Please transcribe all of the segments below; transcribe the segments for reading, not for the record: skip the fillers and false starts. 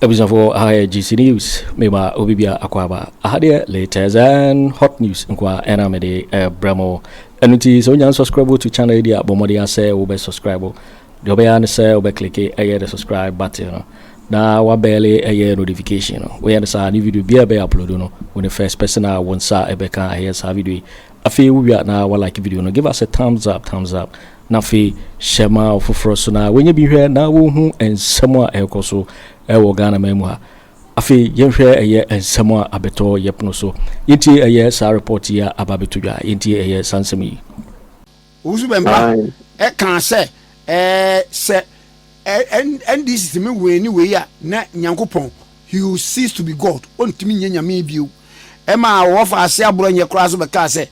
Abusuafoɔ, ha yɛ GC News. Mema obi bia akɔ aba. Aha deɛ, latest and hot news nkoa ɛna mede ɛbrɛ mo. Ɛno nti sɛ wonya subscribe to channel yi deɛ a, bɔ mmɔden asɛ wobɛ subscribe. Deɛ ɔbɛyɛ ne sɛ wobɛ click ɛyɛ the subscribe button no na wa bell ɛyɛ notification no. Woyɛ no saa ne video biara ɛbɛyɛ upload no, wo ne first person a wo nsa ɛbɛka ɛyɛ saa video yi. Afei wowia na wa like video no, give us a thumbs up, thumbs up, na afei hyɛ ma ɔfoforɔ so na wɔnyɛ bi hwɛ na wɔhu nsɛm a ɛrekɔ so ɛwɔ Ghana man mu ha. Afei yɛnhwɛ ɛyɛ nsɛm a abɛtɔ yɛpono so. Yɛntie ɛyɛ saa report yi a aba abɛtɔ dwa. Yɛntie ɛyɛ saa nsɛm yi. Owusu Bɛmpa ɛka sɛ sɛ NDC tumi wei ni wei a, na Nyankopɔn, he will cease to be God, ɔntumi nyɛ Nyame bio. Ɛma wɔfa ase aborɔ nyɛ koraa so bɛkaa sɛ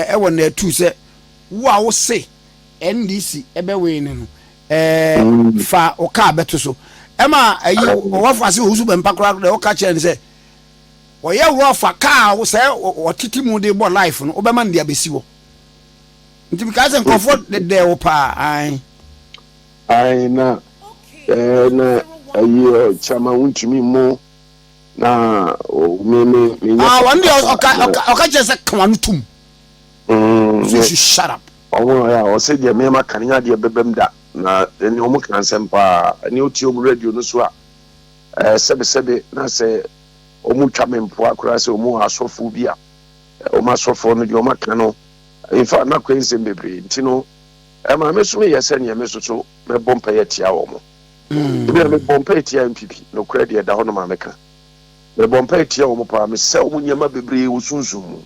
ɛwɔ na ɛtu sɛ wo a wo se NDC ɛbɛ wei ni no, fa wo kaa bɛto so. Ɛma ɛyi wɔfa ase Owusu Bɛmpa koraa deɛ, wɔka kyerɛ no sɛ ɔyɛ wɔfa kaa sɛ ɔtete mu de bɔ life no, wobɛma no de abɛsi hɔ. Nti bi kaa sɛ nkurɔfoɔ dedɛɛ wo paa ae. Ae, na na ayi Chairman Wontumi mu na me me Ah, wɔn deɛ, ɔka kyerɛ sɛ ka wano tum so you should shut up. Ɔmo yɛ a ɔsɛ deɛ mmarima ka ne nya deɛ bɛbɛm da na ɛne ɔmo ka nsɛm paa. Ɛne otie ɔmo radio no so a, sɛbesɛbe na sɛ ɔmo twa me mpoa koraa sɛ ɔmo wɔ asɔfoɔ bi a ɔmo asɔfoɔ no deɛ ɔmo aka no, in fact, na kɔ nsɛm bebree. Nti no ɛma me so meyɛ sɛ nea me soso mɛbɔ mpaeɛ tia wɔn. Ebi na mebɔ mpaeɛ tia NPP. Nokorɛ deɛ ɛda hɔ no, ma meka mebɔ mpaeɛ tia wɔn paa. Mesɛ wɔn nneɛma bebree wɔ sunsun mu.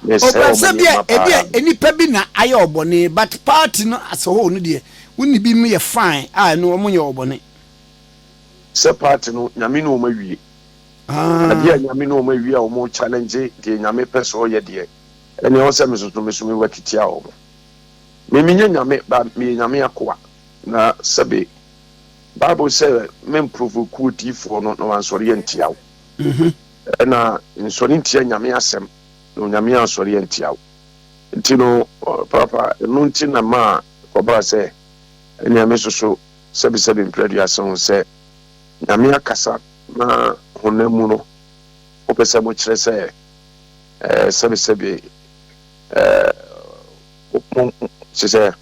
Mesɛ ɔbra wɔn sɛ bia nneɛma ebi paa. A nipa bi na ayɛ ɔbɔne, but party no as a whole no deɛ, wonni bi mu yɛ fine a, ɛno wɔn nyɛ ɔbɔne. Sɛ party no, Nyame ne wɔn awie adeɛ a Nyame ne wɔn awie a wɔn challenge deɛ Nyame pɛ sɛ ɔyɛ deɛ, ɛnea ɛwɔ sɛ mesoso meso mewɔ titia wɔn. Me menyɛ Nyame ba, meyɛ Nyame akoa. Na sɛbe Bible sɛ memprovoke odiifoɔ no na wansɔre yɛ ntia wo, ɛna nsɔre ntia Nyame asɛm na Onyame ansɔre yɛ ntia wo. Nti no papa, ɛno nti na ma kɔbaa sɛ ɛnea me soso sɛbesɛbe mprɛduasa ho sɛ Nyame akasa na honam mu no wopɛ sɛ mokyerɛ sɛ sɛbesɛbe mo kyerɛ sɛ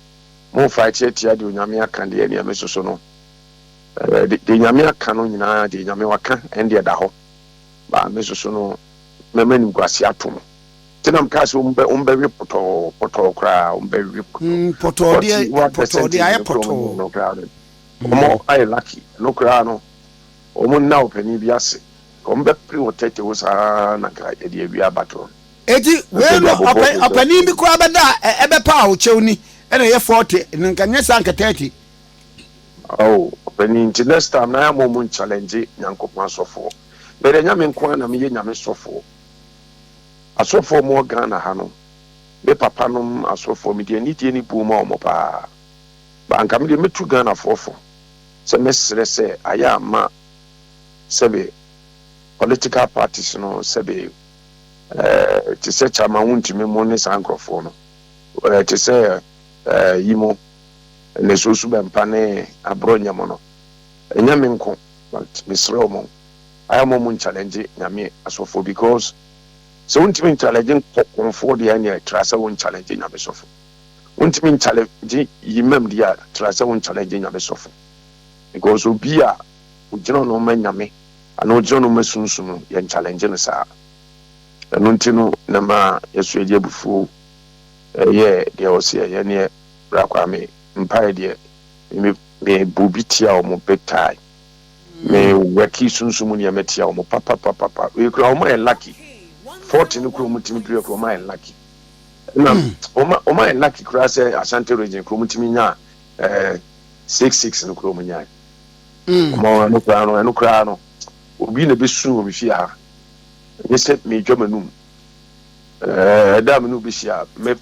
momfa atiatia deɛ Onyame aka deɛ, ɛnea me soso no deɛ Nyame aka no nyinaa, deɛ Nyame waka ɛn deɛ da hɔ ba. Me soso no mɛma nimguase ato no. Nti na mekaa sɛ wombɛwe pɔtɔɔ pɔtɔɔ koraa, wombɛwe pɔtɔɔ. Pɔtɔɔ deɛ, pɔtɔɔ deɛ ayɛ pɔtɔɔ. No koraa no, ɔmo ayɛ lucky no koraa no, ɔmo nna ɔpanin bi ase, ɔmo bɛpere wɔ tɛtɛ wo saa na nka yɛde awie abatoɔ. Eti wei no, ɔpanin bi koraa bɛda a ɛbɛpa a ɔkyɛw ni ɛna ɛyɛ 40 na nka nyɛ saa, nka 30. Oh, ɔpanin, nti next time na yɛ ama ɔmo nchallenge Nyankopɔn asɔfoɔ. Bɛrɛ Nyame nko ara na meyɛ Nyame sɔfoɔ. Asɔfoɔ mo wɔ Ghana ha no, me papa nom asɔfoɔ, mede anidie ne buo ma ɔmo paa ba. Anka mede mɛtu Ghanafoɔ fo sɛ mɛsrɛ sɛ ayɛ ama sɛbe political parties no, sɛbe te sɛ Chairman Wontumi mu ne saa nkurɔfoɔ no, te sɛ yi mo ne sosu Bɛmpa ne aborɔ nyɛ mo no, ɛnyɛ me nko, but mesrɛ mo, ayɛ mo mo nchallenge Nyame asɔfoɔ, because sɛ wontumi nchallenge nkɔkɔnfoɔ deɛ, ɛneɛ tra sɛ wonchallenge Nyame sɔfo. Wontumi nchallenge yimam deɛ a, tra sɛ wonchallenge Nyame sɔfo, because obi a ogyina no ma Nyame anaa ogyina no ma sunsum no, yɛn challenge no saa. Ɛno nti no na ma yɛso yɛde abufuo ɛyɛ deɛ ɔsɛ ɛyɛ neɛ. Bra Kwame, mpaeɛ deɛ, me me bi tia wɔn big time. Me wɛki sunsum nneɛma tia wɔn papapapapa. Wei kura, wɔn ayɛ lucky. 40 no kura wɔn timi pere kura, wɔn ayɛ lucky. Ɛna wɔn ayɛ lucky kura sɛ Ashanti Region kura wɔn timi nya 66 no kura wɔn nya. Wɔn ɛno kura no obi na ebesu wɔ mi fie ha. Ɛnyɛ sɛ medwa m'anum ɛda a me ne obi hyia mɛ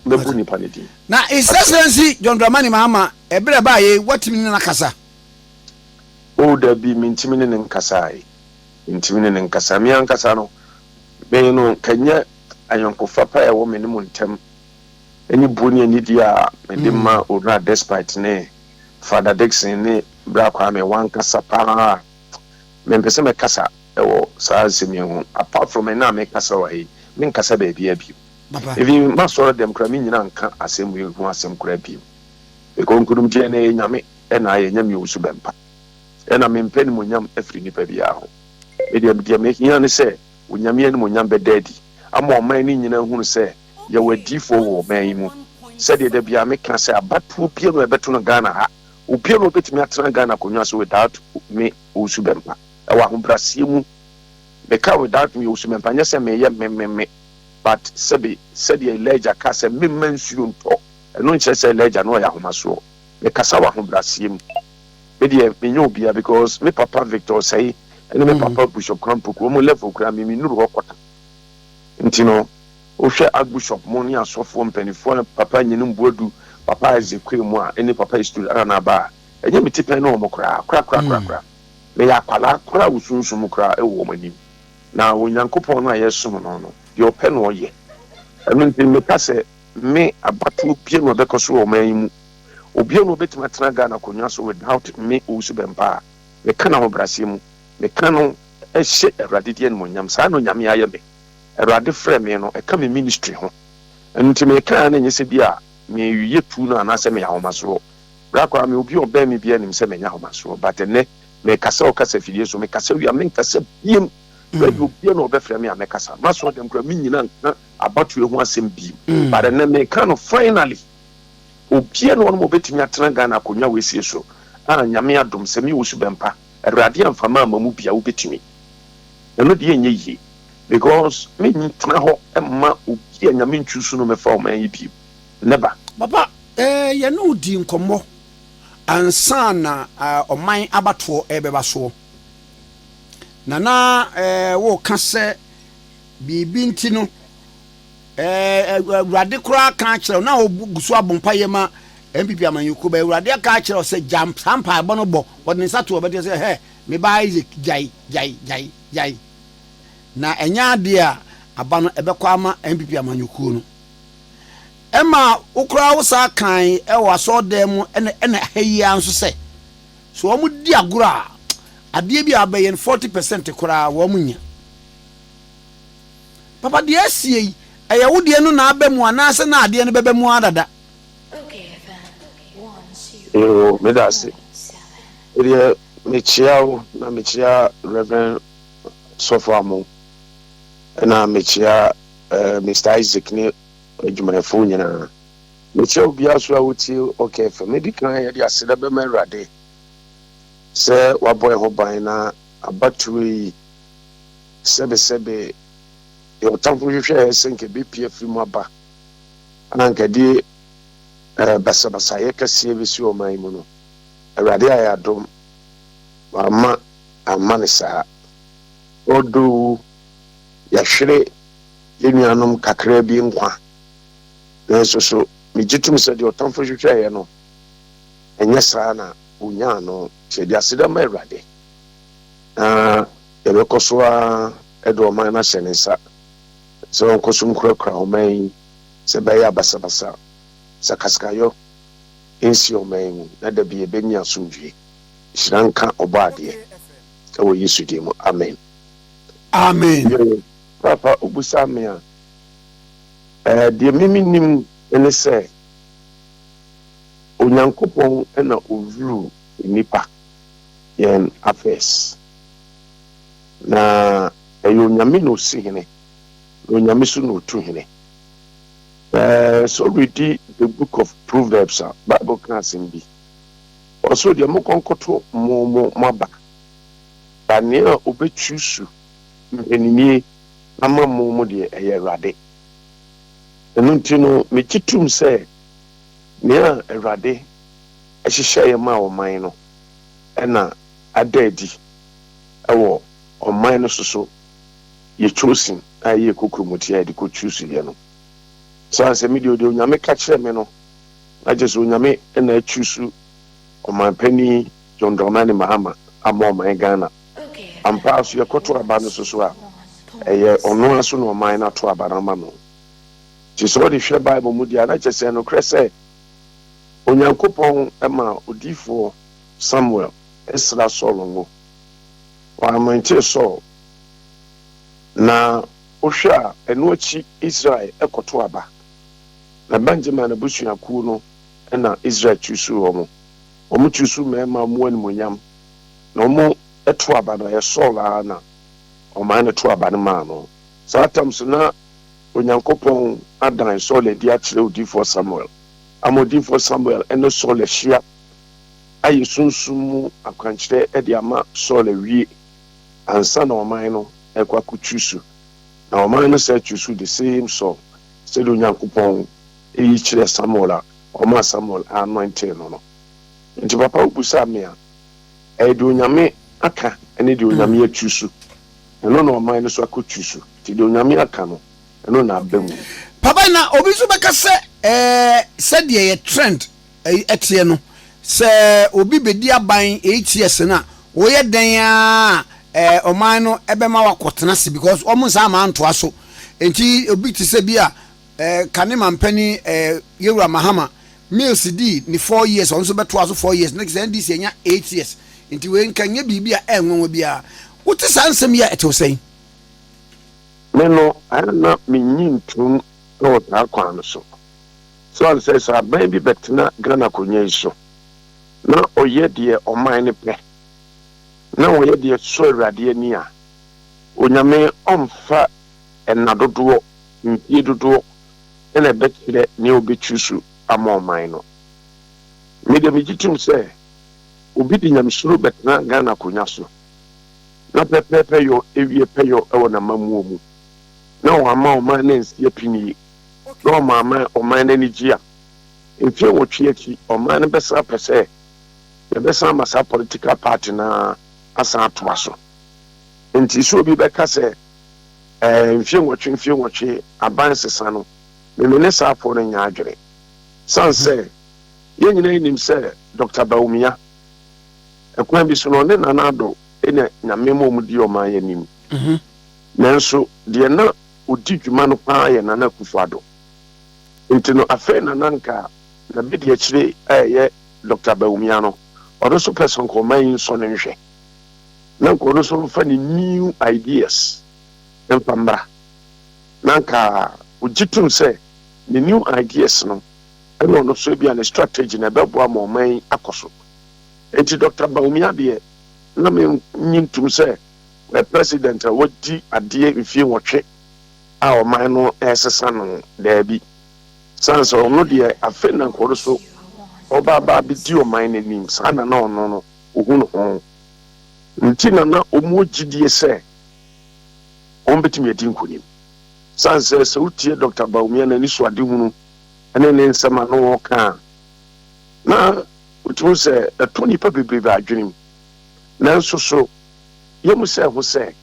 mɛbu nipa ne din. Na His Excellency John Dramani Mahama, ɛberɛ baa yɛ, watumi ne nakasa? O dabi, mentimi ne ne nkasa yi, mentimi ne ne nkasa. Me ankasa no, me no kanyɛ ayɔnkofa pa a ɛwɔ me ne mu ntɛm ɛne buo ne anidie a mede ma Owura Despite ne Father Dixon ne Bra Kwame wankasa paa. Mempɛ sɛ mɛkasa wɔ saa nsɛm yi ho apart from ɛnnɛ a mekasa wɔ ha yi, menkasa baabiara bio. Papa. Even m'asɔre dɛm koraa mennyina nka asɛm wei ho asɛm koraa bio. Because nkonimdie no ɛyɛ Nyame na ayɛ, ɛnyɛ me Owusu Bɛmpa. Ɛna mempɛ animuonyam afiri nipa biara hɔ. Me deɛ deɛ mehia ne sɛ Onyame animuonyam bɛda adi ama ɔman no nyinaa ahunu sɛ yɛwɔ adiyifoɔ wɔ ɔman yi mu. Sɛdeɛ da biara meka sɛ abatoɔ biara no a ɛbɛto no Ghana ha, obiara na ɔbɛtumi atena Ghana akonnwa so without me Owusu Bɛmpa. Ɛwɔ ahobraseɛ mu. Meka without me Owusu Bɛmpa nyɛ sɛ meyɛ me me me but sɛbe sɛdeɛ Elijah kaa sɛ memma nsuo ntɔ ɛno nkyerɛ sɛ Elijah no ɔyɛ ahomasoɔ. Mekasa wɔ ahobraseɛ mu. Me deɛ menyɛ obiara because me papa Victor Osei ɛne me papa Bishop Kwame Poku wɔn level koraa me mennuru hɔ kɔta. Nti no wohwɛ Archbishop mo ne asɔfoɔ mpaninfoɔ a Papa Nyenim Boadu, Papa Isaac Kwei mo a ɛne Papa Eastwood ara na aba a, ɛnyɛ me tipɛn ne wɔn koraa korakorakorakora. Meyɛ akwadaa koraa wɔ sunsum mu koraa wɔ wɔn anim. Na Onyankopɔn no a yɛsom no no, deɛ ɔpɛ na ɔyɛ. Ɛno nti meka sɛ me abatoɔ biara na ɔbɛkɔ so wɔ ɔman yi mu. Obiara na ɔbɛtumi atena Ghana akonnwa so without me Owusu Bɛmpa a, meka no ahobrɛaseɛ mu, meka no hyɛ Awurade din animuonyam. Saa na Onyame ayɛ me. Awurade frɛɛ me no, ɛka me ministry ho. Ɛno nti meka a na ɛnyɛ sɛ bi a meyɛ tu no anaasɛ meyɛ ahomasoɔ. Berɛ koraa me obi a ɔbɛn me biara nim sɛ menyɛ ahomasoɔ but ɛnnɛ mekasa wɔ kasa fidie so, mekasa wie a menkasa biem. Berɛ deɛ obiara na ɔbɛfrɛ me a mɛkasa. M'asɔre dɛm koraa mennyina nka abatoɔ ho asɛm biem but ɛnnɛ meka no finally. Obiara nni hɔnom a ɔbɛtumi atena Ghana akonnwa wei sie so a Nyame adom sɛ me Owusu Bɛmpa, Awurade amfa me amma mu bi a wobɛtumi. Ɛno deɛ ɛnyɛ yie because me ntena hɔ mma obi a Nyame nchuusu no mmɛfa ɔman yi bio. Never. Papa, eh, yɛne wo dii nkɔmmɔ ansa na ɔman abatoɔ rebɛba soɔ. Na na eh, woreka sɛ biribi nti no, eh, Awurade koraa ka akyerɛ wo, na wogu so abɔ mpaeɛ ma NPP amanyɔkuo, bɛ Awurade aka akyerɛ wo sɛ gya saa mpaebɔ no bɔ, wɔde ne nsa to ɔbɛteɛ sɛ, hɛ, me ba Isaac, gyae, gyae, gyae, gyae. Na ɛnyɛ adeɛ a aba no ɛbɛkɔ ama NPP amanyɔkuo no. Ɛma wo koraa wo saa kan wɔ asɔɔdan mu ɛna ɛna ha yi ara nso sɛ, so wɔn di agorɔ a, adeɛ bi a abɛyɛ no 40% koraa wɔn nya. Papa deɛ asie yi, ɛyɛ wo deɛ no na aba mu anaasɛ na adeɛ no bɛba mu ara dada? Yoo, meda ase. Medeɛ mekyea wo na mekyea Rev. Sɔfo Amo ɛna mekyea Mister Isaac ne adwumayɛfoɔ nyinaa. Mekyea obiara so a wotie OK FM. Medi kan yɛde aseda bɛma Awurade sɛ wabɔ yɛn ho ban na abatoɔ yi sɛbesɛbe deɛ ɔtamfo hwehwɛɛ sɛ nka ɛbɛpue afiri mu aba a anka ɛde basabasayɛ kɛseɛ bɛsi ɔman yi mu no, Awurade ayɛ adom, wamma amma no saa. Although yɛahwere yɛn nuanom kakraa bi nkwa, nanso so megye tom sɛ deɛ ɔtamfo hwehwɛeɛ no, ɛnyɛ saa na ɔnyaa no. Nti yɛde aseda ma Awurade, na yɛbɛkɔ so ara de ɔman no ahyɛ ne nsa sɛ ɔnkɔ so nkurakura ɔman yi sɛ ɛbɛyɛ a basabasa, sakaskayɔ nsi ɔman yi mu, na da bi yɛbɛnya asomdwoeɛ. Nhyira nka Ɔbɔadeɛ wɔ Yesu din mu, amen. Amen. Yoo, Paapa wobusa me a, eh, deɛ me menim ne sɛ, Onyankopɔn na ɔrule nnipa, yɛn affairs. Na ɛyɛ Onyame na ɔsi hene, na Onyame nso na ɔtu hene. Eh, sɛ woredi the book of Proverbs a, Bible ka asɛm bi. Ɔsoro deɛ mokɔ nkɔto mo mo moaba, but nea ɔbɛchuusu mpaninnie ama mo mo deɛ ɛyɛ Awurade. Ɛno nti no megye tom sɛ nea Awurade hyehyɛeɛ maa ɔman no na ada adi wɔ ɔman no so so yɛ chosen a ɛyɛ kokuromoti a yɛde kɔ chuusuiɛ no. Sane sɛ me deɛ deɛ Onyame ka kyerɛ me no Na kyerɛ sɛ Onyame na achuusu Ɔmanpanin John Dramani Mahama ama ɔman Ghana. Ampa ara so yɛkɔto aba no so so a, ɛyɛ ɔno ara so na ɔman no ato aba no ama no. Nti sɛ wode hwɛ Bible mu deɛ a, na kyerɛ sɛ nokorɛ sɛ Onyankopɔn maa odiyifoɔ Samuel sraa Saul ngo. Ɔanointee Saul. Na wohwɛ a, ɛno akyi Israel kɔto aba. Na Benjamin abusuakuo no na Israel chuusuu wɔn. Wɔn chuusuu mmarima a wɔwɔ animuonyam, na wɔto aba no, ɛyɛ Saul ara na ɔman no to aba no maa no. Saa tam so na Onyankopɔn adan Saul adi akyerɛ odiyifoɔ Samuel, ama odiyifoɔ Samuel ne Saul ahyia ayɛ sunsum mu akwankyerɛ de ama Saul awie ansa na ɔman no rekɔ akɔchuusu. Na ɔman no san chuusuu the same Saul sɛdeɛ Onyankopɔn yi kyerɛɛ Samuel a ɔmaa Samuel anointee no no. Nti papa wobusaa me a, ɛyɛ deɛ Onyame aka ne deɛ Onyame achuusu. Ɛno na ɔman no nso akɔchuusu. Nti deɛ Onyame aka no, ɛno na aba mu. Papa na obi nso bɛka sɛ ɛɛ sɛdeɛ yɛ trend teɛ no, sɛ obi bɛdi aban 8 years no a, woyɛ dɛn ara a ɔman no bɛma wakɔtena ase because wɔn nsa ama antoa so. Nti obi te sɛ bi a kane mampanin Yewura Mahama, Mills dii ne 4 years, ɔno nso bɛtoa so 4 years, na kyerɛ sɛ NDC anya 8 years. Nti wei nka nyɛ biribi a ɛnwanwa biara. Wote saa nsɛm yi a, ɛte wo sɛn? Me no, ayɛ a na minnye ntom wɔ saa kwan no so. Esiane sɛ sɛ aban bi bɛtena Ghana akonnwa yi so na ɔyɛ deɛ ɔman no pɛ, na ɔyɛ deɛ ɛsɔ Awurade ani a, Onyame ɔmfa nna dodoɔ, mfie dodoɔ na ɛbɛkyerɛ nea ɔbɛchuusu ama ɔman no. Me deɛ megye tom sɛ obi de nyamesuro bɛtena Ghana akonnwa so na pɛpɛɛpɛ yɔ ɛwie pɛyɔ wɔ n'amammuo mu na wamma ɔman no ansi apinie na ɔma ama ɔman no ani gye a, mfeɛ nwɔtwe akyi ɔman no bɛsan apɛ sɛ yɛbɛsan ama saa political party no ara asan atoa so. Nti sɛ obi bɛka sɛ ɛɛ mfeɛ nwɔtwe mfeɛ nwɔtwe aban sesa no, me me ne saafoɔ no nyɛ adwene. Sane sɛ yɛn nyinaa nim sɛ Doctor Bawumia, ɛkwan bi so no ɔne Nana Addo na Nyame ma wɔn di ɔman yi anim. Nanso deɛ na ɔdi dwuma no paa yɛ Nana Akufo Addo. Nti no afei na na nka n'abediakyire a ɛyɛ Doctor Bawumia no, ɔno nso pɛ sɛ nka ɔman yi nsɔ no nhwɛ. Na nka ɔno nso mfa ne new ideas mfa mmra. Na nka ɔgye tom sɛ ne new ideas no ɛna ɔno nso ebia ne strategy no ɛbɛboa ma ɔman yi akɔ so. Nti Doctor Bawumia deɛ na mennye ntom sɛ Ɔyɛ president a wadi adeɛ mfie nwɔtwe a ɔman no resesa no? Daabi. Sane sɛ ɔno deɛ afei na nka ɔno nso ɔba aba abɛdi ɔman no anim, saa na na ɔno no ɔhu ne ho. Nti na na wɔwɔ gyidie sɛ wɔbɛtumi adi nkonim. Sane sɛ sɛ wotie Dɔkta Bawumia n'anisoadehunu ne ne nsɛm a na ɔreka a, na wotumi hu sɛ ɛtɔ nnipa bebrebe adwenem. Nanso so yɛamu sɛ ho sɛ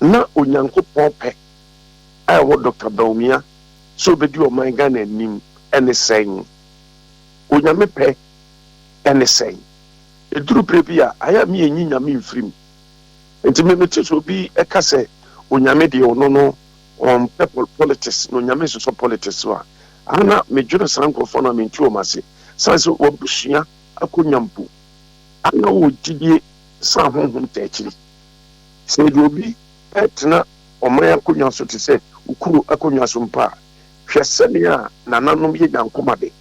na Onyankopɔn pɛ a ɛwɔ Dɔkta Bawumia sɛ ɔbɛdi ɔman Ghana anim ne sɛn? Onyame pɛ ne sɛn? Ɛduru berɛ bi a, ayɛ a me yɛnyi Nyame mfiri mu. Nti me mete sɛ obi ka sɛ Onyame deɛ ɔno no ɔmpɛ politics na Onyame nsosɔ politics so a, a na medwene saa nkorɔfoɔ no a mente wɔn ase. Sane sɛ w'abusua akɔnya mpo a na wowɔ gyidie san honhom taa akyiri. Sɛ yɛde obi retena ɔman akonnwa so te sɛ wo kuro akonnwa so mpo a, hwɛ sɛnea nananom yɛ nyankomade.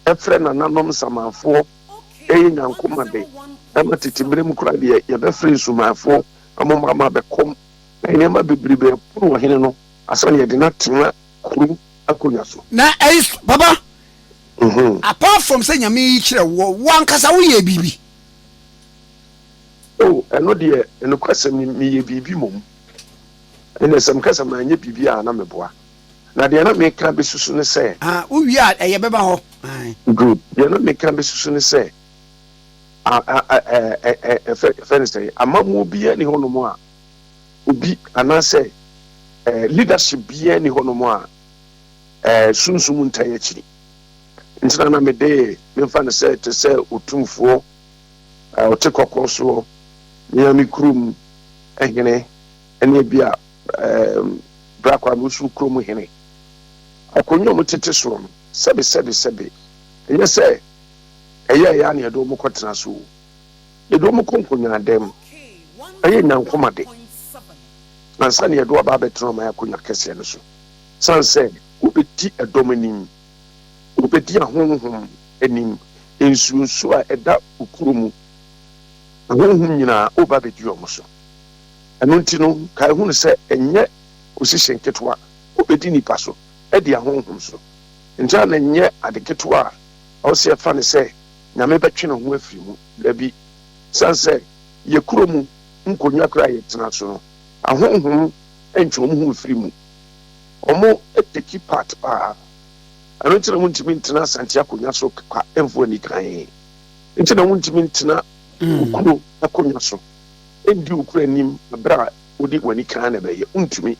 Ɛfrɛ nananom nsamanfoɔ yɛ nyankomade. Ɛma tete mmerɛ mu koraa deɛ yɛbɛfrɛ nsumanfoɔ ama wɔn ama abɛkɔm na nneɛma bebrebe apono ɔhene no ansa na yɛde no atena kuro akonnwa so. Na ɛyi papa, apart from sɛ Nyame yi kyerɛ woɔ, wo ankasa woyɛɛ biribi? Oh, ɛno deɛ, nokwasɛm ni, meyɛɛ biribi mmom. Ɛnna sɛ meka sɛ manyɛ biribi a, na meboa. Na deɛ na meka abɛsusu ne sɛ. Ah, wowie a, ɛyɛ bɛba hɔ. Ae. Good. Deɛ na meka abɛsusu ne sɛ, a, a, a, ɛ, ɛ, ɛ, ɛfɛ, ɛfɛ ne sɛn, amammuo biara nni hɔnom a obi, anaasɛ, ɛ, leadership biara nni hɔnom a, ɛ, sunsum ntaa akyiri. Nti na na mede, memfa no sɛ, te sɛ otumfoɔ a ɔte kɔkɔɔ soɔ, me ara me kurom hene, ne ebia ɛɛm, Bra Kwame Osu kurom hene. Akonnwa a wɔtete soɔ no, sɛbe sɛbe sɛbe, ɛnyɛ sɛ ɛyɛɛyɛ ara na yɛde wɔn kɔtena so o. Yɛde wɔn kɔ nkonnwadan mu, ɛyɛ nyankomade ansa na yɛde wo aba abɛtena ɔman akonnwa kɛseɛ no so. Sane sɛ wobɛdi ɛdɔm anim, wobɛdi ahonhom anim, nsuonsuo a ɛda wo kuro mu, ahonhom nyinaa woba abɛdi wɔn so. Ɛno nti no, kae hunu sɛ ɛnyɛ position ketewa, wobɛdi nnipa so, adi ahonhom so. Nti a na ɛnyɛ ade ketewa a ɛwɔ sɛ yɛfa no sɛ Nyame bɛtwe ne ho afiri mu. Dabi. Esiane sɛ yɛ kuro mu nkonnwa koraa a yɛtena so no, ahonhom ntwe wɔn ho mfiri mu. Wɔn take part paa. Ɛno nti na wontumi ntena Asante akonnwa so kwa mfa ani kann. Nti na wontumi ntena wo kuro akonnwa so ndi wo kuro anim bere a wode w'ani kann na ɛbɛyɛ. Wontumi.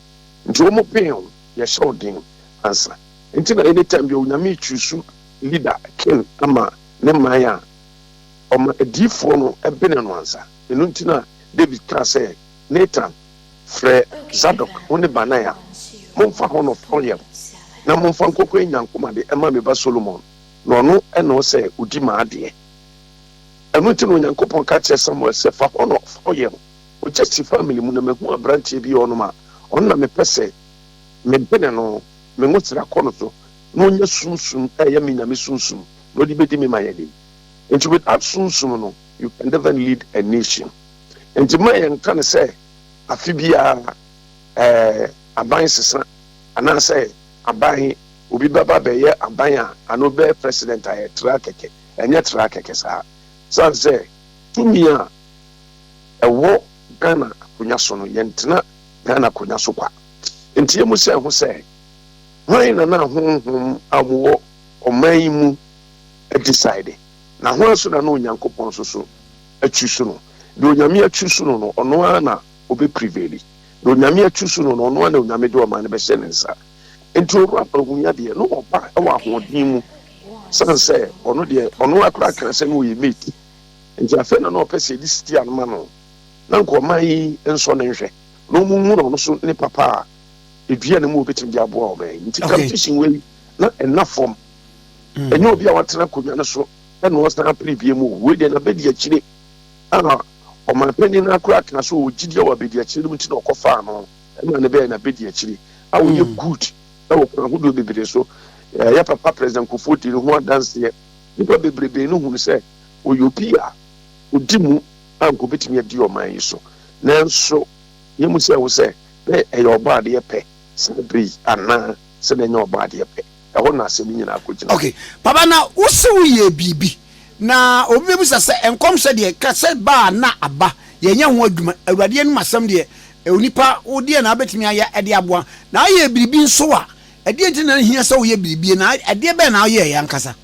Nti wɔn pee wo, yɛhyɛ wo den ansa. Nti na anytime biara Onyame rechoose leader, king ama ne man a, ɔma adiyifoɔ no bene no ansa. Ɛno nti na David kaa sɛ, Natan, frɛ Zadok, wo ne Benaia, momfa horn of oil na momfa nkɔkɔ anyankomade mma me ba Solomon, na ɔno na ɔsɛ ɔdi m'adeɛ. Ɛno nti na Onyankopɔn ka kyerɛɛ Samuel sɛ, Fa horn of oil kɔ Jesse family mu na mahu aberanteɛ bi wɔ hɔnom a, ɔno na mepɛ sɛ mebene no, me ngosra kɔ no so, na ɔnya sunsum a ɛyɛ me Nyame sunsum na ɔde bɛdi me man anim. Nti without sunsum no, you can never lead a nation. Nti mma yɛnka no sɛ afe biara eh, aban sesa anaasɛ aban, obi bɛba bɛyɛ aban a anaa obi bɛyɛ president a ɛtra kɛkɛ. Ɛnyɛ tra kɛkɛ saa. Sane sɛ tumi a ɛwɔ Ghana akonya so no, yɛntena Ghana akonya so kwa. Nti yɛmmu sɛ ho sɛ, Hwan na na honhom a wɔwɔ ɔman yi mu decide, na hwan so na na Onyankopɔn nso so achuusu no? Deɛ Onyame achuusu no no, ɔno ara na ɔbɛ prevaili. Deɛ Onyame achuusu no no, ɔno ara na Onyame de ɔman no bɛhyɛ ne nsa. Nti Owura Bawumia deɛ, na ɔba wɔ ahoɔden mu, sane sɛ ɔno deɛ, ɔno ara koraa kaa sɛ na ɔyɛ mate. Nti afei na na ɔpɛ sɛ yɛde stia no ma no, na nka ɔman yi nsɔ no nhwɛ, na wɔnhu no ɔno nso ne papa a edua no mu a obetumi de aboa ɔman yi. Nti competition wei na ɛnna fam. Mm. Ɛnyɛ obi a watena akonnwa no so ɛna ɔsan apere bie mu. Wei deɛ n'abɛdi akyire a ɔman panyin no akora aka so wɔ gyidi a wɔ abɛdi akyire no mu nti na ɔkɔfaa no ɛma no bɛyɛ n'abɛdi akyire a ɔyɛ mm. good ɛwɔ kwan ahodoɔ bebree so. Ɛyɛ papa President Kufuor di ne ho adanseɛ. Nnipa bebrebe no hunu sɛ ɔyɛ obi a ɔdi mu a nka obetumi adi ɔman yi so. Nanso yɛn mu sɛ wo sɛ na ɛyɛ Ɔbɔadeɛ pɛ saa bere yi anaa sɛ na ɛnyɛ Ɔbɔadeɛ pɛ. Ɛhɔ na asɛm no nyinaa kogyina. Ok, papa na wo se wo yɛɛ biribi, na obi bɛbisa sɛ nkɔmhyɛ deɛ ka sɛ ba a na aba, yɛnyɛ ho adwuma, Awurade anom asɛm deɛ onipa wo deɛ na wobɛtumi ayɛ de aboa, na woyɛɛ biribi nso a, ɛdeɛn nti na na ɛhia sɛ woyɛ biribi, na ɛdeɛ bɛn na woyɛeɛ ankasa?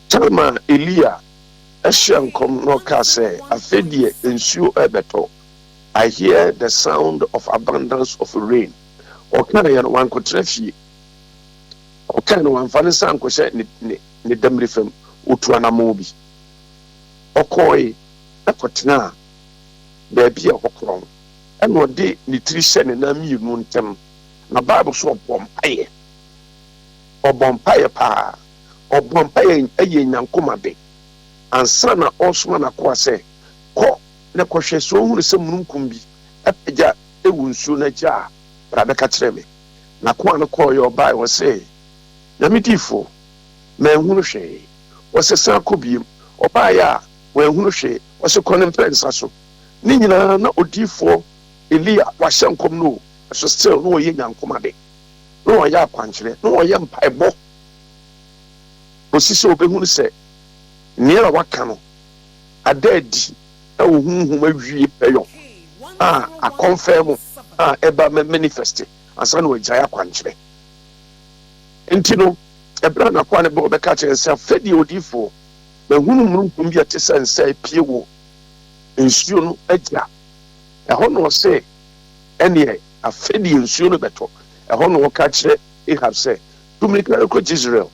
Time a Elia hyɛɛ nkɔm na ɔkaa sɛ afei deɛ nsuo rebɛtɔ, I hear the sound of abundance of rain. Ɔkaeɛ no, wankɔtena fie. Ɔkae no, wamfa ne nsa ankɔhyɛ ne, ne, ne dammiri fam. Ɔtuu anammɔn bi. Ɔkɔe kɔtenaa baabi a ɛhɔ korɔn, ɛna ɔde ne tiri hyɛ ne nan mmienu ntam. Na Bible so ɔbɔ mpaeɛ. Ɔbɔ mpaeɛ paa. Ɔbɔ mpaeɛ yɛ nyankomade ansa na ɔresoma n'akoa sɛ, Kɔ na kɔhwɛ, sɛ ohunu sɛ mununkum bi apagya wɔ nsuo no agya a, bra bɛka kyerɛ me. N'akoa no kɔeɛ, ɔbaeɛ, ɔse, Nyame diyifoɔ, manhunu hwee. Ɔse, San kɔ bio. Ɔbaeɛ a, wanhunu hwee. Ɔse, Kɔ ne mprɛnsa so. Ne nyinaa na odiyifoɔ Elia wahyɛ nkɔm no o, nso still na ɔyɛ nyankomade, na ɔyɛ akwankyerɛ, na ɔyɛ mpaebɔ kɔsi sɛ ɔbɛhunu sɛ nea waka no ada adi wɔ honhom awie pɛyɔ a akɔnfɛm a ɛba ma manifest ansa na wagyae akwankyerɛ. Enti no, ɛberɛ a n'akoa no bɛ ɔbɛka kyerɛ no sɛ, Afei deɛ odiyifoɔ, mahunu mununkum bi a ɛte sɛ nsa apue wɔ nsuo no agya. Ɛhɔ na ɔse, Ɛnneɛ, afei deɛ nsuo no bɛtɔ. Ɛhɔ na ɔka kyerɛ Ahab sɛ, Tu mmirika no kɔ Jesreel,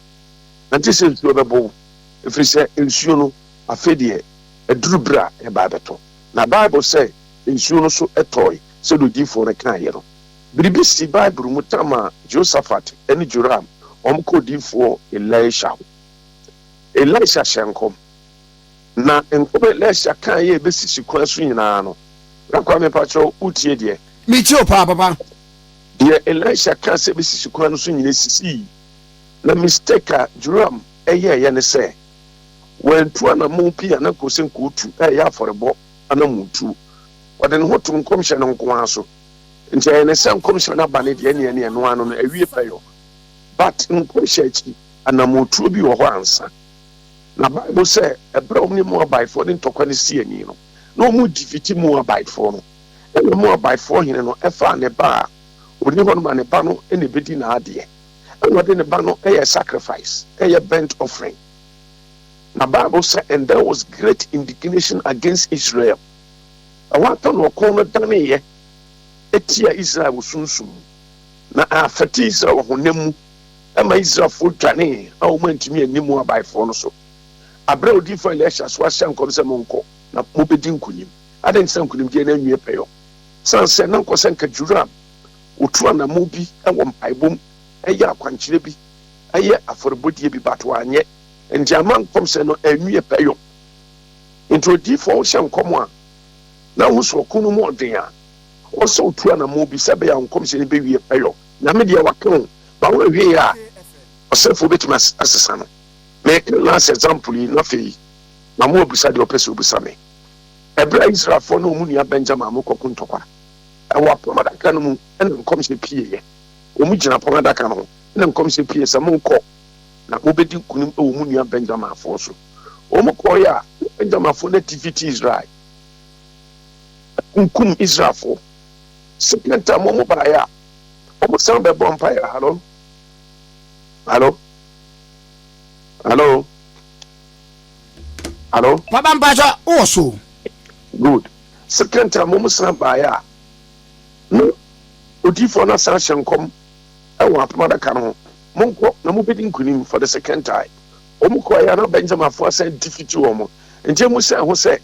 na nte sɛ nsuo bɛbɔ wo, ɛfiri sɛ nsuo no Afei deɛ, aduru berɛ a ɛreba abɛtɔ. Na Bible sɛ nsuo no so tɔɔe sɛdeɛ odiyifoɔ no kaeɛ no. Biribi sii Bible mu tam a Jehoshaphat ne Joram wɔkɔɔ odiyifoɔ Elisha hɔ. Elisha hyɛɛ nkɔm. Na nkɔm a Elisha kaeɛ a ɛbɛsisi kwan so nyinaa no, Bra Kwame mpakyɛw wotie deɛ? Metie wo paa papa. Deɛ Elisha kaa sɛ ɛbɛsisi kwan no so nyinaa ɛsisii. Na mistake a Joram yɛeɛ ne sɛ, wantu anammɔn pii a na anka ɔsɛ nka ɔtu a ɛyɛ afɔrebɔ anammɔntuo. Ɔde ne ho too nkɔmhyɛ no nko ara so. Nti ɛyɛ ne sɛ nkɔmhyɛ no aba no deɛ ɛneɛ ne ɛno ano no awie pɛyɔ. But nkɔmhyɛ akyi anammɔntuo bi wɔ hɔ ansa. Na Bible sɛ ɛberɛ a wɔn ne Moabitefoɔ de ntɔkwa no sii ani no, na wɔredifiti Moabitefoɔ no. Ɛnna Moabitefoɔ hene no faa ne ba a ɔnni hɔ no ma ne ba no na ɛbɛdi n'adeɛ. Ɛnna ɔde ne ba no yɛɛ sacrifice, ɛyɛ burnt offering. Na Bible sɛ, And there was great indignation against Israel. Ɛhɔ ara pɛ na ɔko no daneeɛ tia Israel wɔ sunsum mu, na afɛte Israel wɔ honam mu. Ɛma Israelfoɔ dwanee a wɔantumi anni Moabfoɔ no so. Berɛ a odiyifoɔ Elisha so ahyɛ nkɔm sɛ, Monkɔ, na mobɛdi nkonim. Adɛn nti na nkonimdie no anwie pɛyɔ? Ɛsiane sɛ na nkɔ sɛ anka Joram ɔtu anammɔn bi wɔ mpaebɔ mu, yɛ akwankyerɛ bi, yɛ afɔrebɔdeɛ bi, but wanyɛ. Nti amma nkɔmhyɛ no anwie pɛyɔ. Nti odiyifoɔ wohyɛ nkɔm a, na wohu sɛ ɔko no mu ɔden a, ɔwɔ sɛ ɔtu anammɔn bi sɛ ɛbɛyɛ a nkɔmhyɛ no bɛwie pɛyɔ. Nyame deɛ waka o, but woanhwɛ yie a ɔsɛefoɔ bɛtumi asesa no. Meka last example yi na afei ma mo abusa deɛ ɔpɛ sɛ ɔbusa me. Ɛberɛ a Israelfoɔ ne wɔn nua Benjamin mo kɔko ntɔkwa ɛwɔ apam adaka no mu ɛna nkɔmhyɛ pieeɛ. Wɔn gyina apam adaka no ho ɛna nkɔmhyɛ pieeɛ sɛ monkɔ na mobɛdi nkunim wɔ mo nua Benjaminfoɔ so. Wɔn kɔeɛ a na Benjaminfoɔ no adifiti Israel, akunkum Israelfoɔ. Second time wɔn baeɛ a wɔn san bɛbɔ mpaeɛ hallo hallo hallo hallo. Papa mpatsɔ wowɔ so. Good. Second time wɔn san baeɛ a na odiifoɔ no asan ahyɛ nkɔm ɛwɔ apam adaka no ho monkɔ na mobɛdi nkunim for the second time. Wɔn kɔeɛ a na Benjaminfoɔ asan defeat wɔn nti emu sɛ ho sɛ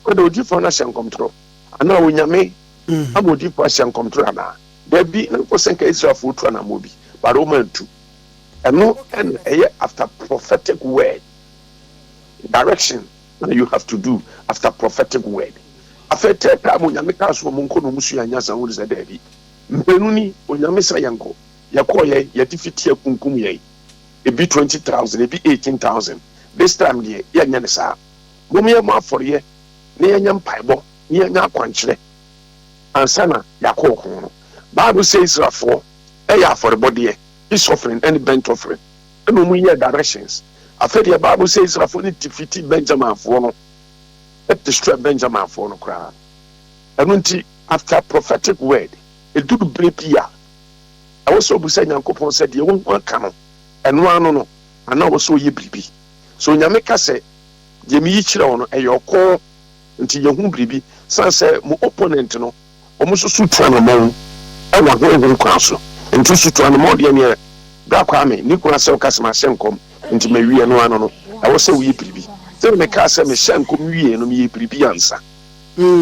ɔde odiifoɔ no ahyɛ nkɔmtorɔ anaa onyame ama odiyifoɔ ahyɛ nkɔmtorɔ anaa? Dabi, na mpo sɛ nka Israelfoɔ tu anammɔn bi, but wɔn antu. Ɛno na ɛyɛ after prophetic word, direction na you have to do after prophetic word. Afei third time Onyame kaa sɛ wɔn nkɔ na wɔn sua nyansa wɔn sɛ dabi, mprenu ni Onyame sɛ yɛnkɔ, yɛkɔɔyɛ yɛde fitia kunkum yɛn, ebi 20,000, ebi 18,000, this time deɛ yɛnyɛ ne saa. Mom yɛmmɔ afɔreɛ na yɛnyɛ mpaebɔ na yɛanya akwankyerɛ ansa na yɛakɔ ɔko no. Bible sɛ Israelfoɔ yɛ afɔrebɔdeɛ, peace offering ne burnt offering, ɛna wɔn yɛɛ directions. Afei deɛ Bible sɛ Israelfoɔ no defeat Benjaminfoɔ no, destroy Benjaminfoɔ no koraa. Ɛno nti after prophetic word, ɛduru berɛ bi a, ɛwɔ sɛ ɔbisa Nyankopɔn sɛ deɛ wahu aka no, ɛno ano no, anaa ɔwɔ sɛ ɔyɛ biribi. So Onyame ka sɛ deɛ meyi kyerɛ wo no, ɛyɛ ɔko. Nti yɛhu biribi sane sɛ mo opponent no ɔmo nso so tu anamɔn wɔ ahonhom kwan so nti so tu anamɔn deɛ neɛ Bra Kwame ne kunu asɛ woka sɛ mahyɛ nkɔm nti mawie ɛno ano no ɛwɔ sɛ woyɛ biribi sɛdeɛ mekaa sɛ mehyɛ nkɔm wieɛ no meyɛɛ biribi ansa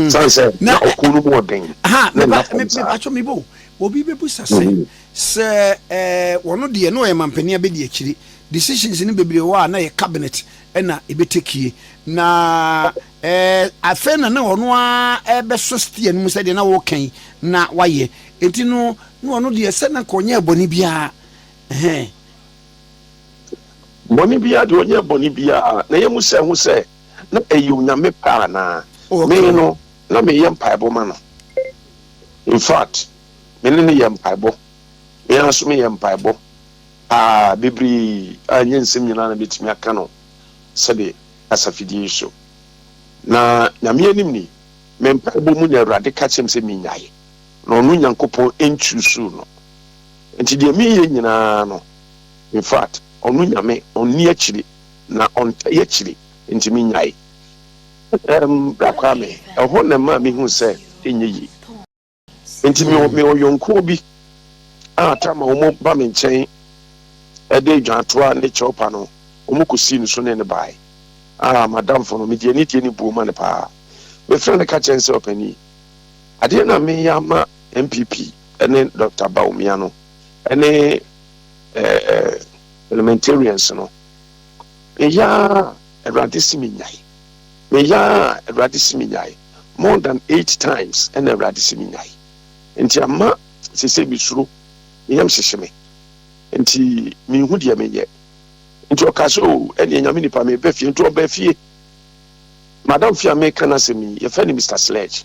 sane sɛ na ɔko no mu ɔden na nna fam saa. Mepakyɛ meba o, obi bɛbusa sɛ sɛ ɛɛ wɔno deɛ na ɔyɛ mampanin abɛdi akyire decisions no bebree wɔ hɔ a na ɛyɛ cabinet na ɛbɛtekie na ɛɛ afei na na ɔno ara ɛbɛsɔ steer no mu sɛdeɛ na wɔreka yi na wayɛ nti no na ɔno deɛ sɛ na nka ɔnyɛɛ bɔne biara ɛhɛn. Bɔne biara deɛ ɔnyɛɛ bɔne biara na yɛmu sɛ ho sɛ na ɛyɛ Onyame pɛ anaa me no na meyɛ mpaebɔ ma no in fact me ne no yɛ mpaebɔ me ara nso meyɛ mpaebɔ paa bebree a ɛnyɛ nsɛm nyinaa na mɛtumi aka no sɛde kasafidie yi so. Na Nyame anim ni, me mpaebɔ mu na Awurade ka kyerɛ me sɛ menyae, na ɔno Nyankopɔn nkyuusuu no. Nti deɛ meyɛ nyinaa no, in fact, ɔno Nyame ɔnni akyire, na ɔntae akyire, nti menyae. Ɛɛm, Bra Kwame, ɛhɔ na ɛmaa mehuu sɛ ɛnyɛ yie. Enti mewɔ mewɔ yɔnkoɔ bi a tam a wɔba me nkyɛn de dwantoa ne kyɛwpa no, wɔkɔsii no so ne no baeɛ. Ah, m'adamfo no, mede anidie ne buo ma no paa. Mefrɛ no ka kyerɛ no sɛ, Ɔpanin, adeɛ no a mereyɛ ama NPP ne Dɔkta Bawumia no ne eh, parliamentarians no, meyɛ ara a, Awurade se mennyae. Meyɛ a Awurade si me nyae. More than eight times ɛna Awurade si me nyae. Nti ama sese mesuro, me yam hyehye me. Nti menhu deɛ menyɛ. Nti ɔka sɛ o ɛneɛ Nyame nipa meba fie. Nti ɔbaa fie. Madam fie a meka n'asɛm yi, yɛfrɛ no Mister Sledge.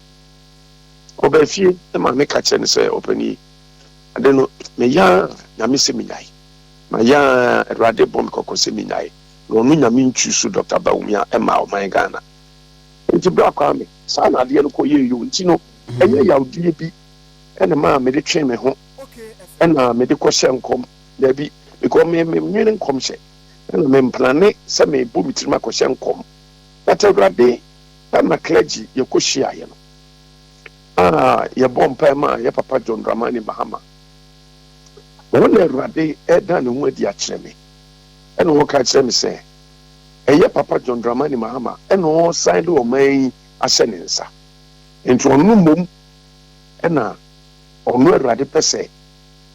Ɔbaa fie na maame ka kyerɛ no sɛ ɔpanin, ade no meyɛ a Nyame sɛ menyae. Mayɛ a Awurade bɔ me kɔkɔ sɛ menyae. Na ɔno Nyame nchuusu Doctor Bawumia ɛmaa ɔman Ghana. Nti bra Kwame, saa na adeɛ no kɔ yɛɛ yoo. Nti no ɛnyɛ yawdie bi ɛna ɛmaa mede twee me ho ɛna mede kɔ hyɛ nkɔm. Dabi, because me me nwene nkɔmhyɛ ɛna me mplane sɛ me bɔ me tirim akɔhyɛ nkɔm. But Awurade ɛma clergy yɛkɔ hyiaeɛ no a yɛbɔ mpaeɛ maa yɛ papa John Dramani Mahama. Ɛhɔ na Awurade ɛda ne ho adi akyerɛ me. Ɛna ɔka kyerɛ me sɛ ɛyɛ papa John Dramani Mahama ɛna ɔresan de ɔman yi ahyɛ ne nsa. Nti ɔno mmom ɛna ɔno Awurade pɛ sɛ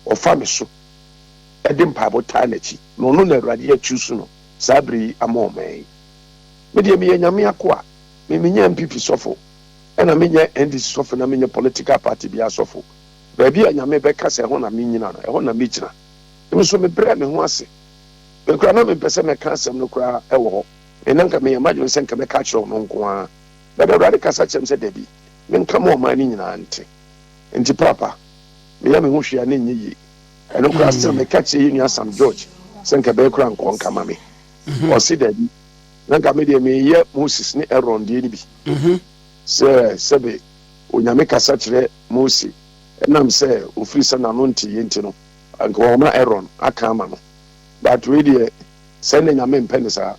ɔfa me so de mpaebɔ taa n'akyi, na ɔno na Awurade achuusu no saa bere yi ama ɔman yi. Me deɛ meyɛ Nyame akoa, me menyɛ NPP sɔfo, ɛna menyɛ NDC sɔfo na menyɛ political party biara sɔfo. Baabi a Nyame bɛka sɛ ɛhɔ na mennyina no, ɛhɔ na mɛgyina. Me nso mebrɛɛ me ho ase. Me koraa na mempɛ sɛ mɛka asɛm no koraa wɔ hɔ. Me na nka meyɛ m'adwene sɛ nka mɛka akyerɛ ɔno nko ara. But Awurade kasa kyerɛɛ me sɛ dabi, menka ma ɔman no nyinaa nte. Nti Paapa, meyɛ me ho hwee a na ɛnyɛ yie. Ɛno koraa still meka kyerɛ yɛn nua Sam George sɛ nka ɛbɛyɛ koraa nka ɔnka ma me. Ɔse dabi. Na nka me deɛ meyɛ Moses ne Aaron deɛ no bi. Sɛ sɛbe Onyame kasa kyerɛ Mose ɛnam sɛ ofiri sɛ n'ano nteeɛ nti no, anka wama Aaron aka ama no. But wei deɛ sɛ na Nyame mpɛ no saa.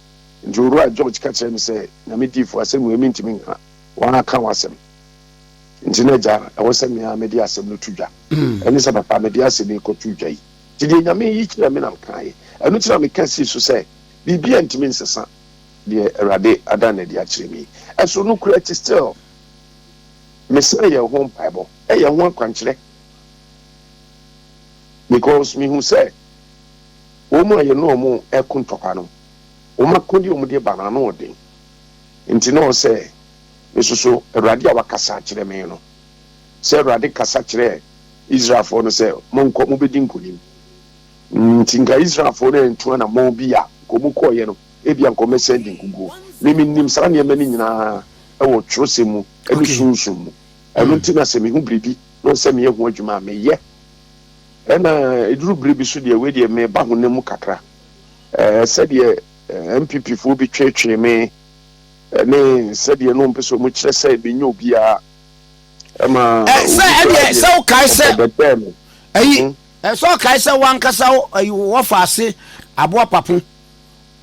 Nti Owura George ka kyerɛɛ me sɛ, Nyame diifoɔ asɛm wei mentumi nka, woara ka w'asɛm. Nti na agya ɛwɔ sɛ me ara mede asɛm no to dwa. Ɛne sɛ papa mede asɛm yi kɔto dwa yi. Nti deɛ Nyame yi kyerɛɛ me na mekaeɛ. Ɛno nti na meka sii so sɛ biribiara ntumi nsesa deɛ Awurade ada no adi akyerɛ me yi. Ɛso nokorɛ akyi still mesan yɛɛ ho mpaebɔ, ɛyɛ ho akwankyerɛ because mehu sɛ wɔn a yɛne wɔn reko ntɔkwa no, wɔn akodeɛ a wɔde ba no ano ɔden. Nti na ɔwɔ sɛ me nso so Awurade a wakasa akyerɛ me no, sɛ Awurade kasa kyerɛɛ Israelfoɔ no sɛ, Monkɔ, mobɛdi nkonim. Nti nka Israelfoɔ no antu anammɔn bi a nka wɔn kɔeɛ no, ebia nka wɔbɛsan adi nkoguo. Me menim saa nneɛma no nyinaa wɔ twerɛsɛm mu ne sunsum mu. Ɛno nti na sɛ mehu biribi na ɔsɛ sɛ meyɛ ho adwuma a, meyɛ. Ɛna ɛduru berɛ bi so deɛ, wei deɛ meba honam mu kakra. Ɛɛ sɛdeɛ NPP foɔ bi tweetwee me ne sɛdeɛ na wɔmpɛ sɛ wɔkyerɛ sɛ menyɛ obiara ɛma Ɛ sɛ obi ɛdeɛ koraa sɛ deɛ wokae sɛ ɔbɛbɛɛ me. ayi Mhm. ɛ sɛ ɔkae sɛ wankasa wo ayi wɔfa ase aboa papo